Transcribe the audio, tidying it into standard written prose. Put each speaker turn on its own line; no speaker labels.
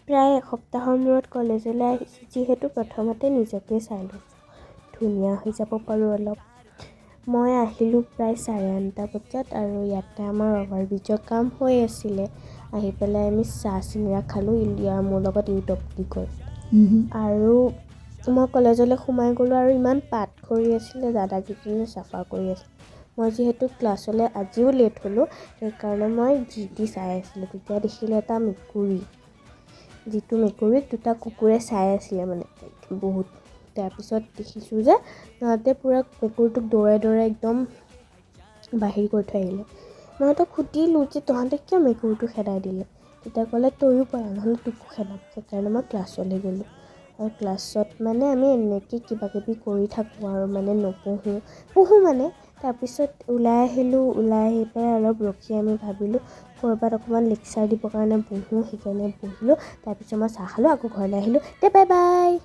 প্ৰায় এসপ্তাহৰ মূৰত কলেজলৈ আহিছোঁ যিহেতু, প্ৰথমতে নিজকে চাই লৈছোঁ, ধুনীয়া হৈ যাব পাৰোঁ অলপ। মই আহিলোঁ প্ৰায় 8:30 বজাত আৰু ইয়াতে আমাৰ অভাৰব্ৰিজৰ কাম হৈ আছিলে। আহি পেলাই আমি চাহ চিঙৰা খালোঁ। ইয়াৰ মোৰ লগত ইউ টপকি গ'ল আৰু মই কলেজলৈ সোমাই গ'লোঁ। আৰু ইমান পাত সৰি আছিলে, দাদাকেইজনে চাফা কৰি আছিলে। মই যিহেতু ক্লাছলৈ আজিও লেট হ'লোঁ, সেইকাৰণে মই যি টি চাই আছিলোঁ। তেতিয়া দেখিলোঁ এটা মেকুৰী, যিটো মেকুৰীক দুটা কুকুৰে চাই আছিলে মানে বহুত। তাৰপিছত দেখিছোঁ যে সিহঁতে পূৰা মেকুৰীটোক দৌৰাই দৌৰাই একদম বাহিৰ কৰি থৈ আহিলে। মই সিহঁতক সুধিলোঁ যে তহঁতে কিয় মেকুৰীটো খেদাই দিলে? তেতিয়া ক'লে, তয়ো পলা, নহ'লে তোকো খেদাম। সেইকাৰণে মই ক্লাছলৈ গ'লোঁ আৰু ক্লাছত মানে আমি এনেকৈ কিবা কিবি কৰি থাকোঁ আৰু মানে নপঢ়োঁ, পঢ়োঁ মানে। তাৰপিছত ওলাই আহিলোঁ। ওলাই আহি পেলাই অলপ ৰখি আমি ভাবিলোঁ ক'ৰবাত অকণমান লেকচাৰ দিবৰ কাৰণে বহোঁ। সেইকাৰণে বহিলোঁ। তাৰপিছত মই চাহ খালোঁ, আকৌ ঘৰলৈ আহিলোঁ। দে, বাই বাই।